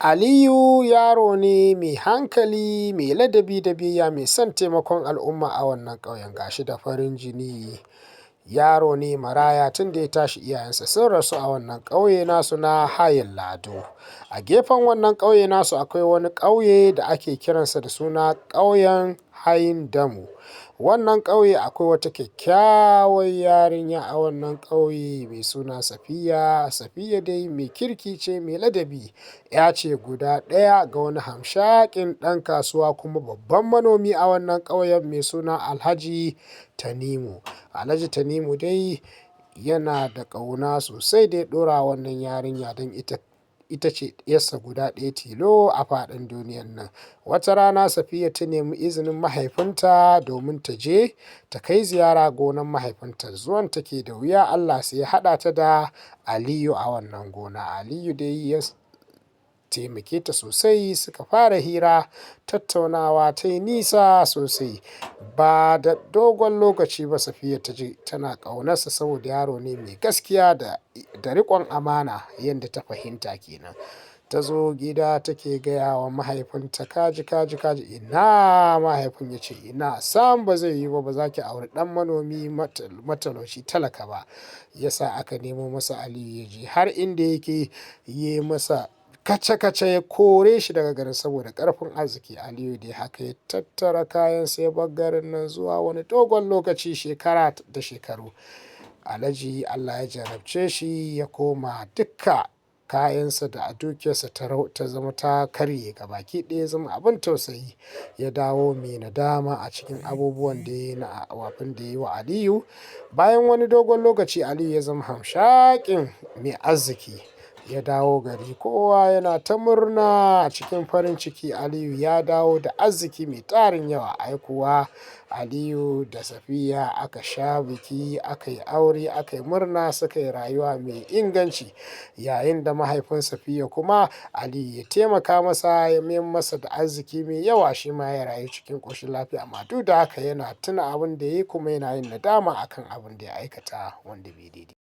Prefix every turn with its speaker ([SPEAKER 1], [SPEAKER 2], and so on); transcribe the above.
[SPEAKER 1] Aliyu yaro ne mai hankali, mai ladabi da biyayya, mai son taimakon al'umma a wannan ƙauyen, gashi da farin jini. Yaro ne maraya, tun da ya tashi iyayensa sun rasu a wannan ƙauye nasu na Hayin Lado. A gefen wannan ƙauye nasu akwai wani ƙauye da ake kiransa da suna ƙauyen Hayin Damu. Wannan ƙauye akwai wata kyakkyawar yarinya a wannan ƙauye mai suna Safiya. Safiya dai mai kirki ce, mai ladabi, ya ce guda ɗaya ga wani hamshaƙin ɗan kasuwa kuma babban manomi a wannan ƙauyen mai suna Alhaji Tanimu. Alhaji Tanimu dai yana da ƙauna sosai da ya ɗora wannan yarinya, don ita ce ɗiyarsa guda ɗaya tilo a faɗin duniyan nan. Wata rana Safiya ta nemi izinin mahaifinta domin ta je ta kai ziyara gonar mahaifinta. Zuwan take da wuya, Allah sai ya haɗa ta da Aliyu a wannan gona. Aliyu dai ya taimake ta sosai, suka fara hira, tattaunawa ta yi nisa sosai. Ba da dogon lokaci ba Safiya ta ji tana ƙaunarsa, saboda yaro ne mai gaskiya da riƙon amana, yadda ta fahimta kenan. Ta zo gida take gaya wa mahaifinta, kaji kaji kaji. Ina mahaifin ya ce, ina sam, ba zai yiwu ba, ba za ki auri ɗan manomi matalauci talaka ba. Yasa aka nemo masa Aliyu, ya je har inda yake, yi masa kace-kace, ya kore shi daga garin saboda ƙarfin arziki. Aliyu dai haka ya tattara kayansa ya bar garin nan zuwa wani dogon lokaci, shekara da shekaru. Alhaji Allah ya jarabce shi, ya koma dukka kayansa da dukiyarsa ta zama ta karye gabaki ɗaya, zama abin tausayi. Ya dawo mai nadama a cikin abubuwan da ya yi na abin da ya yi wa Aliyu. Bayan wani dogon lokaci Aliyu ya zama hamshaƙin mai arziki. Ya dawo gari, kowa yana ta murna cikin farin ciki. Aliyu ya dawo da arziki mai tarin yawa. Ai kuwa Aliyu da Safiya aka sha biki, aka yi aure, aka yi murna, suka yi rayuwa mai inganci. Yayin da mahaifin Safiya kuma, Aliyu ya taimaka masa, ya mayar masa da arziki mai yawa, shi ma ya rayu cikin ƙoshin lafiya. Amma duk da haka yana tuna abin da ya yi kuma yana yin nadama akan abin da ya aikata wanda bai daidai.